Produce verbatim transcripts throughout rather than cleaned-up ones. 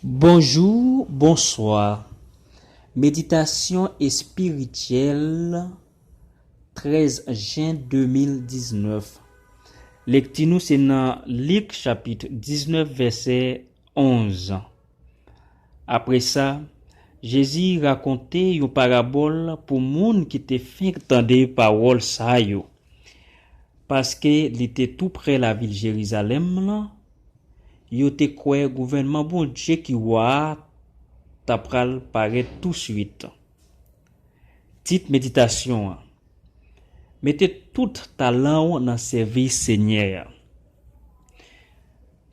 Bonjou, bonswa. Meditasyon espirityèl, trèz jen de mil diznèf. Lekti nou se nan Lik chapit diznèf vèsè onz. Apre sa, Jezi rakonte yon parabòl pou moun ki te fenk tande pawòl sa yo. Paske li te tou prè lavil Jerizalèm lan, yo te kwè gouvènman Bondye ki wa a ta pral parèt touswit. Tit meditasyon an: Mete tout talan w nan sèvis Senyè a.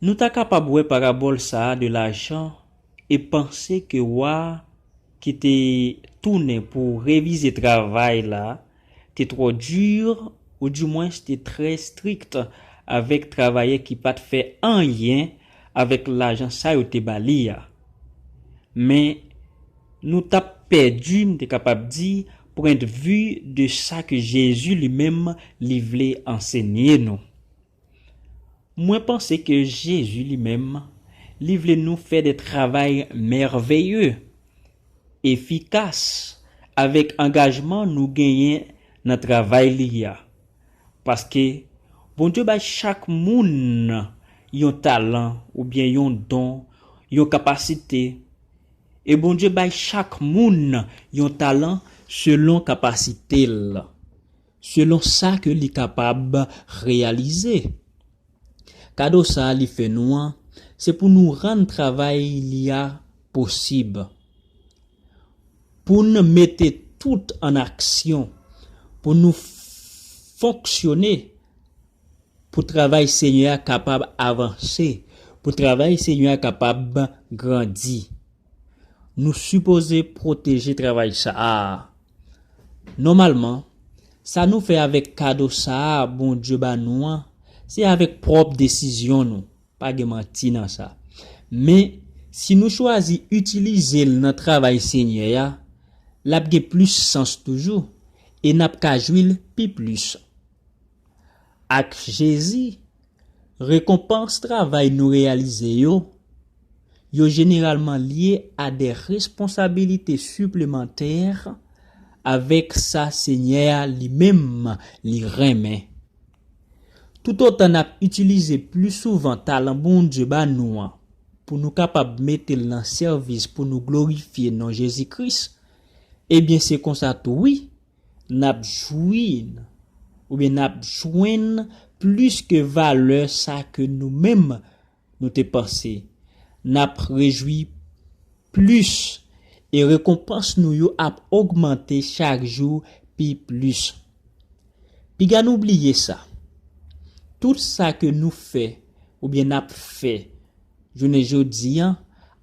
Nou ta kapab wè parabòl sa a de lajan e panse ke wa a ki te tounen pou revize travay la te twò di, oudimwens te trè estrik avèk travayè ki pa t fè anyen avèk lajan sa yo te ba li a. Men, nou t ap pèdi, m te kapab di, pwendvi de sa ke Jezi li menm li vle ansenye nou. Mwen panse ke Jezi li menm, li vle nou fè de travay mèveye, efikas, avèk angajman nou genyen nan travay li a. Paske Bondye bay chak moun yon talan oubyen yon don, yon kapasite. E Bondye bay chak moun yon talan selon kapasite l, selon sa ke li kapab reyalize. Kado sa a li fè nou an, se pou nou rann travay li a posib. Pou n mete tout an aksyon, pou nou fonksyone, pou travay Senyè a kapab avanse, pou travay Senyè a kapab grandi. Nou sipoze pwoteje travay sa a. Nòmalman, sa nou fè avèk kado sa a Bondye ba nou an, se avèk pwòp desizyon nou. Pa gen manti nan sa. Men, si nou chwazi itilize l nan travay Senyè a, l ap gen plis sans toujou, e n ap ka jwi l pi plis. Ak Jezi, rekonpans travay nou reyalize yo, yo jeneralman lye a de responsabilite siplemantè avèk sa Senyè a li menm li renmen. Toutotan n ap itilize pli souvan talan Bondye ba nou an pou nou kapab mete l nan sèvis pou nou glorifye non Jezi Kris, ebyen se konsa tou wi, n ap jwi oubyen n ap jwenn plis ke valè sa ke nou menm nou te panse. N ap rejwi plis e rekonpans nou yo ap ogmante chak jou pi plis. Piga nou bliye sa. Tout sa ke nou fè oubyen n ap fè jounen jodi an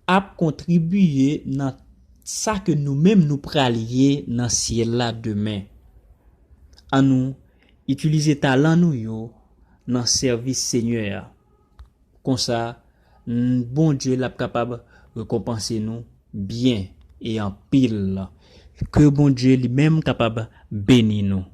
ap kontribiye nan sa ke nou menm nou pral ye nan syèl la demen. Annou itilize talan nou yo nan sèvis Senyè a. Konsa, n-, Bondye l ap kapab rekonpanse nou byen e anpil. Ke Bondye li menm kapab beni nou.